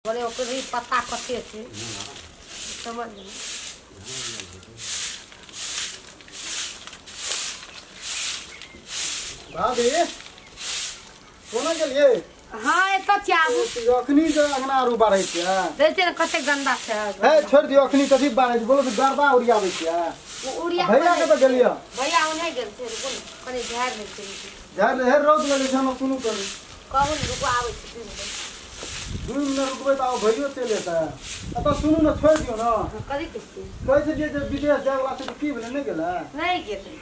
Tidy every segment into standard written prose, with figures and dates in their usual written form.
बोले ओकर भी पता कते छै समझ में। भाभी कोना गेलियै? हां एतऽ चाबू अखनी जे अंगना आरू बाढ़ै छियै। देखै छियै ने कते गंदा छै। हे छोड़ि दियौ, अखनी कथी बाढ़ै छै? बोलो तऽ गरबा उड़ियाबै छियै। उड़िया भैया कतऽ गेलियै? भैया ओन्हे गेल छै, रुकू ने कनि झाड़ि लै छै। झाड़ि हे रौद लगै छै, हमरा कोनो करू कहू ने रुकू आबै छी 2 मिनट। 2 मिनट रुकबै तऽ आब भैयो चलि एतै। एतऽ सुनू ने, छोड़ि दियौ ने। कथी कहै छियै? कहै छलियै जे विदेश जायवला छै तऽ की भेलै, नहि गेलै? नहि गेलै।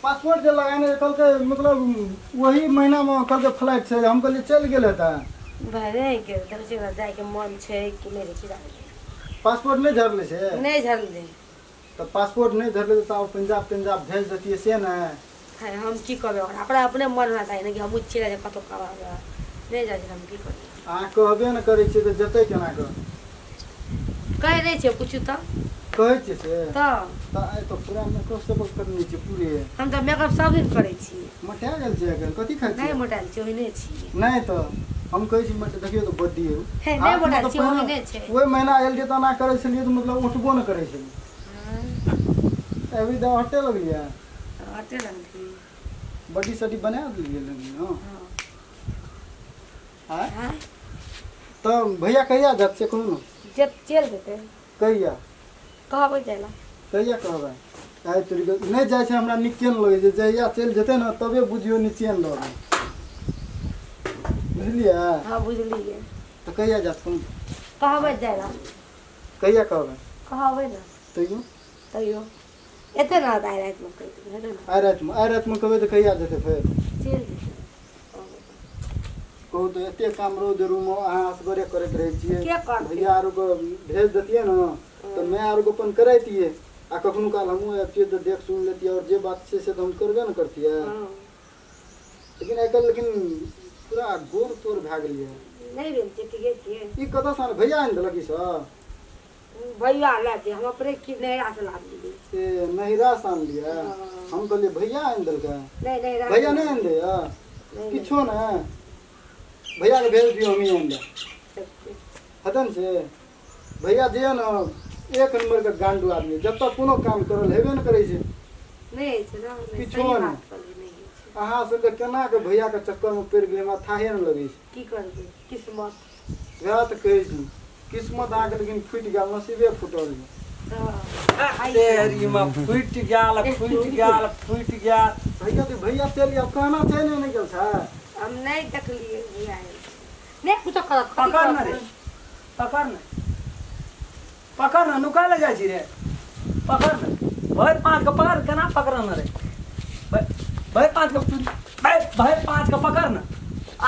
पासपोर्ट जे लगाने कहलकै मतलब वही महीनामे कहलकै फ्लाइट छै, हम कहलियै चलि गेल हेतै। भाय नहि गेल, देखै छियै जायके मन छै कि नहि रहै छै। पासपोर्ट नहि झरलै छै? नहि झरलै। तऽ पासपोर्ट नहि झरलै तऽ आब पंजाब तंजाब भेज दैतियै से ने। हम की करबै, अपना अपने मन होना चाही ने कि हमहूँ चलि जाइ कतहु करबै, नहि जाइ छै हम की करबै? अहाँ कहबे ने करै छियै तऽ जेतै केना कऽ? कहै नहि छियै किछु तऽ कहै छियै से तऽ आइ तऽ पूरा मेकअप सब करने छियै पूरे। हम तऽ मेकअप सब दिन करै छी। मोटा गेल छियै आइकाल्हि? कथी खाइ छियै? नहि मोटायल छियै, ओहिने छियै। नहि तऽ हम कहै छी देखियौ तऽ बड्डी हे नहि मोटायल छियै, ओहिने छै। ओहि महीना आयल रहियै तऽ एना करै छलियै तऽ मतलब उठबो नहि करै छलियै। अभी तऽ हटे लगलियै? हटे लगलियै। बड्डी सड्डी बना देलियै ने? हाँ तऽ भैया कहिया जात से कहू ने? जब चलि जेतै। कहिया कहबै जाय ला? कहिया कहबै? आइ तोरी नहि जाइ छै, हमरा निके नहि लगै छै। जहिया चलि जेतै ने तबे बुझियौ निचेन रहबै, बुझलियै? हाँ बुझलियै। तऽ कहिया जात कहू? कहबै जाय ला। कहिया कहबै? कहबै ने। तैयो तैयो एते ने आइ रातिमे कहि देबै ने। आइ रातिमे? आइ रातिमे कहबै तऽ कहिया जेतै फेर? चलि जेतै। कहू तऽ एते काम रौद रूममे अहाँ असगरे करैत रहै छियै, भैया आरूके भेज दैतियै ने तऽ माय आरूके अपन करैतियै, आ कखनो काल हमहूँ आबितियै तऽ देख सुन लेतियै, आओर जे बात छै से तऽ हम करबे ने करतियै। लेकिन आइकाल्हि लेकिन पूरा गोर तोर भए गेलियै। नहि भेल छै, ठीके छियै। ई कतऽसँ आनल? भैया आनि देलक ई सब? भैया ला दे, हम अपने की नैहरा से लानलियै। ए नैहरा से आनलियै? हम कहलियै भैया आनि देलकै। नहि नैहरा भैया नहि आनि दैया किछो नहि? भैयाके भेज दियौ, हमही आनि देब। हेतै ने से? भैया जे ने एक नम्बरके गांडू आदमी, जतऽ कोनो काम करल हेबे ने करै छै। किछो नहि। अहाँ सबके केना कऽ भैयाके चक्करमे पड़ि गेलै हमरा थाहे नहि लगै छै। की करबै, किस्मत। वएह तऽ कहै छी, किस्मत अहाँके लेकिन फुटि गेल, नसीबे फुटल। फुटि गेल, फुटि गेल, फुटि गेल। भैया तऽ भैया चलि गेल, कहना चलि नहि गेल छै? हम नहि देखलियै भैया नहि कुछो करत। पकड़ ने रे, पकड़ ने, पकड़ ने, नुका ले जाइ छी रे, पकड़ ने। भरि पाँच के पकड़, केना पकड़ ने रे? भरि पाँच के, भरि पाँच के पकड़ ने,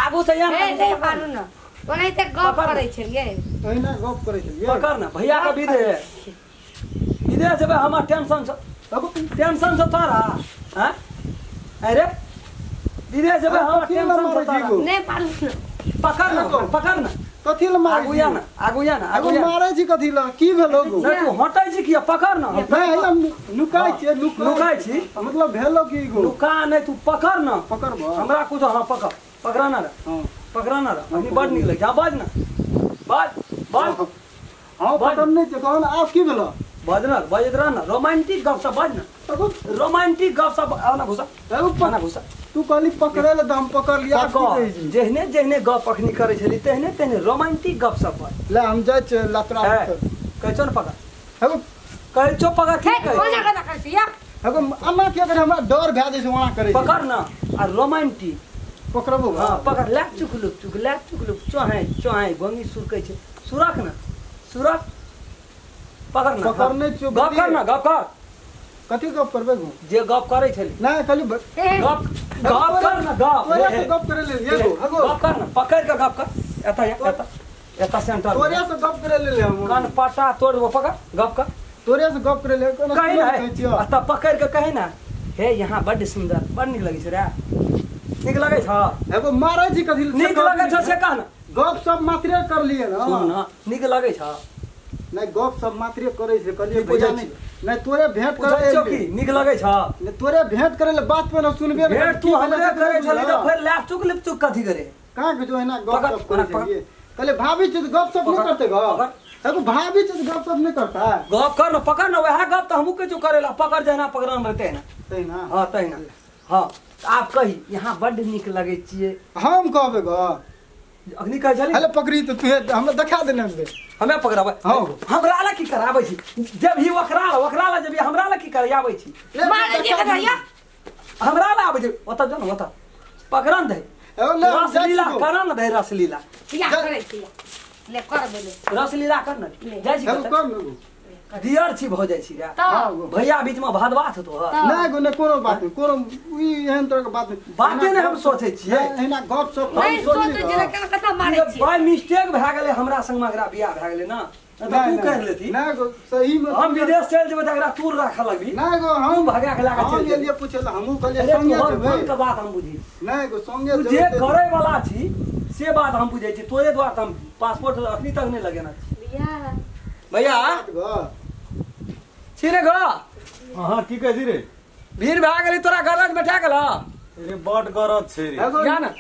आगू से यहाँ नहि मानू ने। ओनाहिते गप करै छलियै। ओहिना गप करै छलियै। पकड़ ने भैया के विदेश विदेश जेबै, हमर टेंशन छ, टेंशन छ तोरा। हैं अरे विदेश जेबै, हमर टेंशन छ तोरा। नहि मानू ने। पकड़ ने, पकड़ ने। कथी लए मारै? आगू या ने, आगू या ने, आगू मारै छी कथी लए? की भेलो गो? नहि तू हटै छी किया? पकड़ ने। नहि हम नुकाइ छियै, नुकाइ छी मतलब भेलो की गो? नुका नहि, तू पकड़ ने। पकड़बो हमरा कुछ? हाँ पकड़, पकड़ा ना रे। हाँ पकड़ा ना रे, अभी बड़ नीक लगै छै। बाज ने, बाज बाज। हाँ पकड़ नहि छै कहन। आब की भेलो? बाज ना, बाजैत रह ना। रोमांटिक गप सब बाज ना, रोमांटिक गप सब। आउ ना घुसा, ना घुसा। तू कहली पकड़ै लए तऽ हम पकड़ लिया। जेहने जेहने गप अखनी करै छली तेहने तेहने रोमांटिक गप सब बाज। ले हम जाइ छियै लतरा। कहै छौ ने पकड़, कहै छौ पकड़। की कहै हेगो अना किया करे? हमरा डर भए जाइ छै ओना करै। पकड़ ना आ रोमांटिक पकड़बो। हाँ पकड़। ले चुक लुक चुक, ले चुक लुक, चोहाइ चोहाइ गोंगी सुरकै छै। सुरक ना, सुरक, पकड़ ना। पकड़ नहि छियौ। गप कर ना, गप कर। कथी गप करबै गो? जे गप करै छली। नहि कहली गप गप कर ना, गप तोरे से गप करै लेल एगो। हेगो गप कर ना, पकड़ के गप कर। एता एता एता सेंटर तोरे से गप करै लेल हम कान पाटा तोड़ देबो। पकड़ गप कर, तोरे से गप करै लेल कहि ना। एता पकड़ के कहि ना, हे यहाँ बड्ड सुंदर, बड्ड नीक लगै छै रे। नीक लगै छ? एगो मारै छी कथी? नीक लगै छ से कह ना। गप सब मात्रे कर लिए ना। सुन ना, नीक लगै छ? नहि गप सब मात्रे करै छै। कहलियै भैया नहि नहि तोरे भेंट करै छौ की? नीक लगै छ? नहि तोरे भेंट करै ले बात पे न सुनबे। भेंट तू हमरे करै छली तऽ फेर लै चुक लिप चुक कथी करे? कहाँ के जो एना गप सब करै छलियै। कहले भाभी छै त गप सप नहीं करते ग। एगो भाभी छै त गप सप नहीं करता। गप कर न पकड़ न वह गप त हमहू के जो करेला पकड़ जाना पकड़न रहते ना तै ना। हां तै ना। हां आप कही यहां बड नीक लगे छिए। हम कहबे ग अखनी कहै छली हेलो पकड़ी त तू हमरा देखा देने बे हमे पकड़ाबै। हां हमरा ला की कराबै छी जब ही ओकरा ला जब हमरा ला की कराबै छी मारे के भैया हमरा ला आबै छै ओत जो न ओत पकड़न दे रसलीला करन दे रसलीला या करै छी ले कर बोले रसलीला कर न जाइ छी कर न दियर छी भ जाइ छी रे। भैया बीच में भादवा छ तोहर नै गो नै कोनो बात नै कोनो ई एहन तरह के बात बाते नै हम सोचै छियै एहिना गप सप हम सोचै छियै केना कता मारै छी। बाय मिस्टेक भए गेलै हमरा संग में एकरा बियाह भए गेलै ना त तू कर लेती नै गो सही में हम विदेश चल जेबै त एकरा तूर राख लगबी नै गो हम भगा के लागा चल हम गेलियै पूछे ल हमहू कहलियै संगे जेबै के बात हम बुझी नै गो संगे जेबै जे करै वाला छी से बात हम बुझै छी तोरे द्वार त हम पासपोर्ट अखनी तक नै लगेना छी। भैया भैया छी रे गो। हां की कहै छी रे भीड़ भए गेलै तोरा गरज बैठा गेल। अरे बड गरज छै रे या ना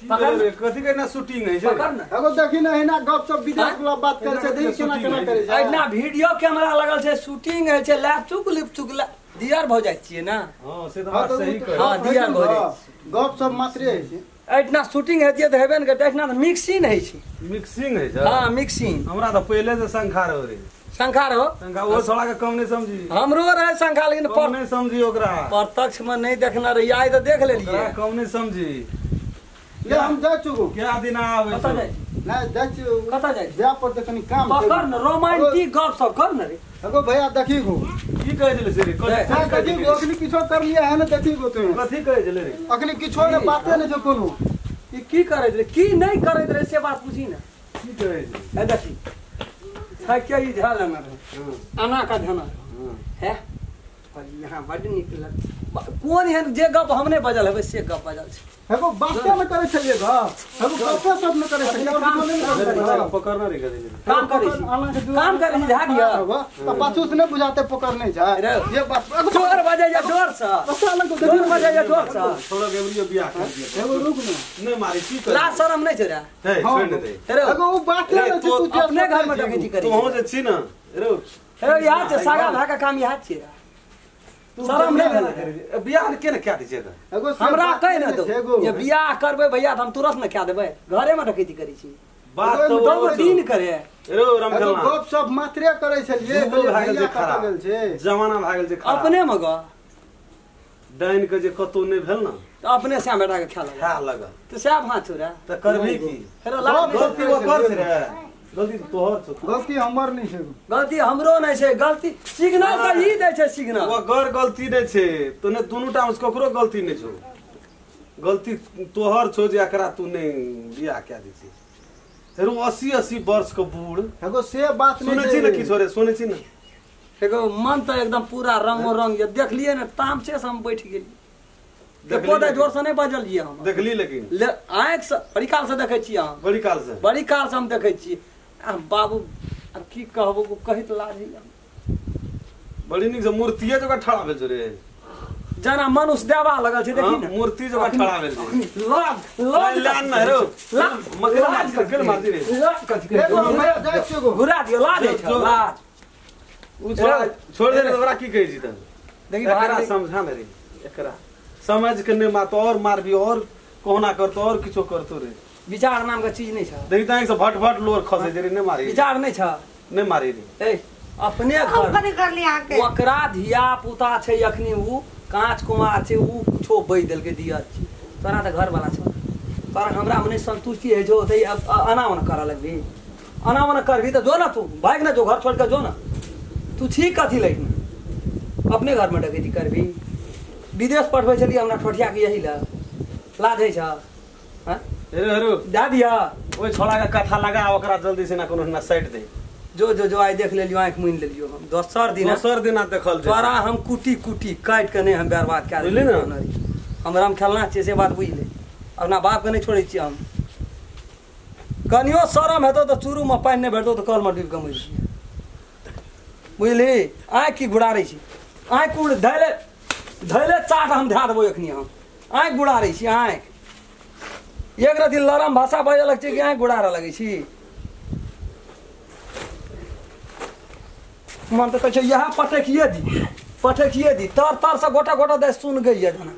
पकड़ रे कथि के ना शूटिंग है छै पकड़ ना एगो देखी ना एना गप सब विदेश वाला बात करै छै देखी केना केना करै छै। एना वीडियो कैमरा लगल छै शूटिंग है छै लैपटॉप लिपटुक दियर भ जाइ छियै ना। हां से त बात सही कहै। हां दियर भ जाइ गप सब मात्रे है छै एतना शूटिंग है त हेबे न करतै एतना त मिक्सिंग है छै मिक्सिंग है छै। हां मिक्सिंग हमरा त पहिले से शंखा रहो रे शंखा रहो शंखा ओ छोड़ा के कम नहीं समझी हमरो रहे शंखा लेकिन कम नहीं समझी ओकरा प्रत्यक्ष में नहीं देखना रही आइ त देख लेलिए कम नहीं समझी। ले हम जा चुको क्या दिन आवे कत जाय ना जा चु कत जाय जा पर त कनी काम पकड़ न रोमांटिक गप सब कर न रे। एगो भैया देखी गो की कहै छले से रे कथी गो अखनी किछो कर लिया है ना देखी गो तू कथी कहै छले रे अखनी किछो ने बाते ने छै कोनो ई की करैत रे की नहीं करैत रे से बात पूछी ना की कहै छै ए देखी थाके ई ध्यान ना रहे अना का ध्यान है पर यहां बड नीक लग कोन एहन जे गप हमने बजल हेबै से गप बजल छै। एगो बाते ने करै छलियै ग एगो गपे सब ने करै छलियै और किछो नै करै पकड़ना रे गदे काम करै छी काम करै छी झा दिया त पाछू से नै बुझाते पकड़ नै छै ये बात जोर बजै जा जोर से जोर बजै जा जोर से छोड़ो गेबरियो बियाह कर दिया एगो रुक न नै मारी की कर लाज शरम नै छै रे हे छोड़ दे एगो उ बाते नै छै तू अपने घर में डकैती करै तू हो जे छी न रो हे याद छै सागा भा के काम याद छै शरम नहीं भेल बियाह के ने क्या दै छै एगो हमरा कहि न दो जे बियाह करबै भैया त हम तुरंत न क्या देबै घरे में डकैती करै छी बात तो दिन करे रो रामखेलना गप सब मात्रे करै छलियै भैया कत गेल छै जमाना भा गेल छै खराब अपने में ग डाइन के जे कतो नै भेल न त अपने से बेटा के ख्याल खा लगल त सैब हाथ छोरा त करबी की हेरो गलती ओकर छै रे गलती तोहर छौ गलती हमर नै छै गलती हमरो नै छै गलती सिग्नल त ई दै छै सिग्नल ओकर गलती नै छै तोने दुनू टा ककरो गलती नै छौ गलती तोहर छौ जे एकरा तू नै बियाह कै दै छी हेरो 80 80 वर्ष के बूढ़ एगो से बात नै सुनै छी न किछो रे सुनै छी न एगो मन त एकदम पूरा रंगो रंग जे देखलिए ने तामसे से हम बैठ गेलिए देखो त जोर से नहीं बजलिए हम देखली लेकिन आँख से बड़ी काल से देखै छी हम बड़ी काल से बड़ी काल से हम देखै छी आ बाबू अब की कहबो कहित लाज बड़ी नीक से मूर्तिए जगह ठड़ा भेल रे जना मनुष्य देवा लगल छै देखी न मूर्ति जगह ठड़ा भेल छै लाज लाज लान न रो मगर लाज कर मारती रे लाज कथि के एगो भैया जाइ छियै गो घुरा दियो लाज छै लाज उ छोड़ दे ओकरा की कहै छी त देखी एकरा समझा ने रे एकरा समझ के नै मात और मारबी और कोना करतो और किछो करतो रे विचार नाम के चीज नहीं छ देखी त से भट भट लोर खसे जे रे नै मारी विचार नहीं छ नै मारी रे ए अपने घर हम कथि करली अहाँ के ओकरा धिया पुता छै अखनी उ कांच कुमार छै उ कुछो बइ देलकै दियर छी तोरा त घर वाला छ तोरा हमरा में नहीं संतुष्टि है जो त अना ओना करऽ लगबी अना ओना करबी त जो ना तू भाग ना जो घर छोड़ के जो ना तू छी कथि लैक अपने घर में डकैती करबी विदेश पठबै छलियै हमरा ठोठिया के यही ला लाज है छ हां हेरो हेरो दा दिया ओइ छोड़ा के कथा लगा ओकरा जल्दी से ना कोनो ना साइड दे जो जो जो आइ देख लेलियो आँख मुनि लेलियो हम दोसर दिन देखल तोरा हम कुटी कुटी काटि के नहीं हम बर्बाद कए बुझली देलियै ने हमरा हम खेलना छियै से बात बुझि ले अपना बाप के नहीं छोड़ै छियै हम कनियो शरम हेतौ तऽ चूरू में पानि नहीं भेटतौ तऽ कल में डूबि के मरि जइहे बुझली आँखि की गुड़ारै छी आँखि उड़ धैले धैले चाट हम धए देबौ एखनी हम आँखि गुड़ारै छी आँखि एक रति लरम भाषा बाजऽ लगै छै कि अहाँ गुड़ारऽ लगै छी। मन तऽ कहै छै इएह पटकिए दी, पटकिए दी, तर तर से गोटा गोटा दै सुन गई है जना।